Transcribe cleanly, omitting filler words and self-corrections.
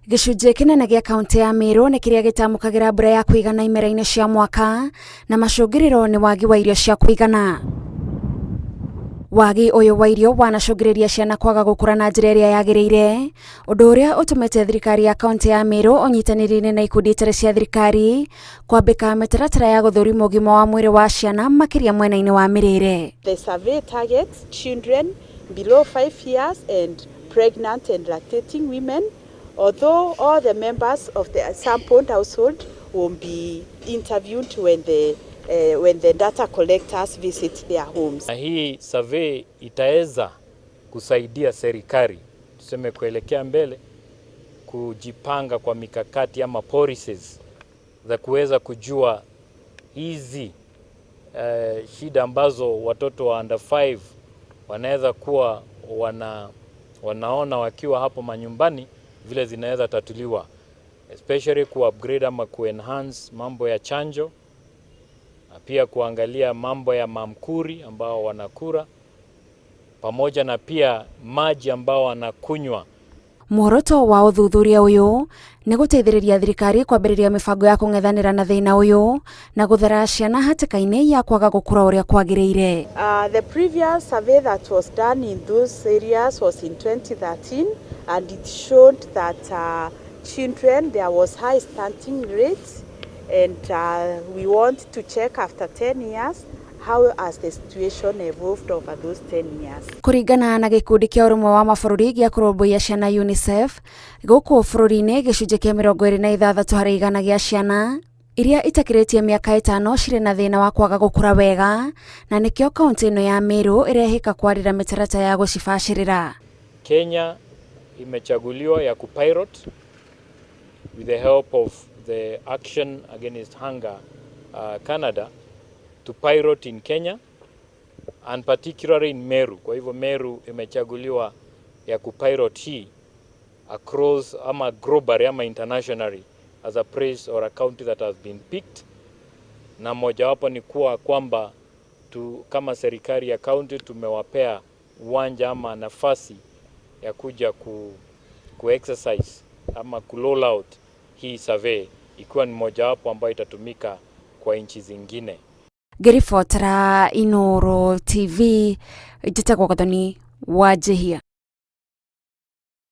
Gĩcunjĩ kĩnene gĩa kaunti ya Meru nĩ kĩrĩa gĩtamũkagĩra mbura ya kũigana imera-inĩ cia mwaka na macũngĩrĩro nĩ wagi wa irio cia kũigana. Wagi ũyũ wa irio wanacũngĩrĩria ciana kwaga gũkũra na njĩra ĩrĩa yagĩrĩire, ũndũ ũrĩa ũtũmĩte thirikari ya kaunti ya Meru ũnyitanĩri-inĩ na ikundi itarĩ cia thirikari kwambĩka mĩtaratara ya gũthũrima ũgima wa mwĩrĩ wa ciana makĩria mwena-inĩ wa mĩrĩre. The survey targets children below 5 years and pregnant and lactating women, although all the members of the sampled household will be interviewed when the data collectors visit their homes. Na hii survey itaweza kusaidia serikali, tuseme, kuelekea mbele, kujipanga kwa mikakati ama policies za kuweza kujua hizi shida ambazo watoto wa under 5 wanaweza kuwa wanaona wakiwa hapo manyumbani, vile zinaweza tatuliwa, especially ku upgrade ama ku enhance mambo ya chanjo na pia kuangalia mambo ya mamkuri ambao wanakula pamoja na pia maji ambao wanakunywa. Muoroto wa ũthuthuria ũyũ nĩ gũteithĩrĩria thirikari kwambĩrĩria mĩbango ya kũng'ethanĩra na thĩna ũyũ na gũthara ciana hatĩka-inĩ ya kwaga gũkũra ũrĩa kwagĩrĩire. The previous survey that was done in those areas was in 2013, and it showed that children, there was high stunting rates, and we want to check after 10 years how has the situation evolved over those 10 years. Kũringana na gĩkundi kĩa ũrũmwe wa mabũrũri gĩa kũrũmbũiya ciana, UNICEF, gũkũ bũrũri-inĩ gĩcunjĩ kĩa 26% gĩa ciana iria itakĩrĩtie mĩaka 5 cirĩ na thĩna wa kwaga gũkũra wega, na nĩkĩo kaunti ĩno ya Meru ĩrehĩka kwarĩra mĩtaratara ya gũcibacĩrĩra. Kenya imechaguliwa ya kupilot with the help of the Action Against Hunger Canada to pilot in Kenya and particularly in Meru. Kwa hivyo Meru imechaguliwa ya kupilot hii across ama globally ama internationally as a place or a county that has been picked, na mojawapo ni kuwa kwamba kama serikali ya county tumewapea uwanja ama nafasi ya kuja ku exercise ama ku roll out hii survey, ikiwa ni mojawapo ambayo itatumika kwa nchi zingine. Ngĩribotera Inooro TV, njĩtagwo Gathoni Wanjihia.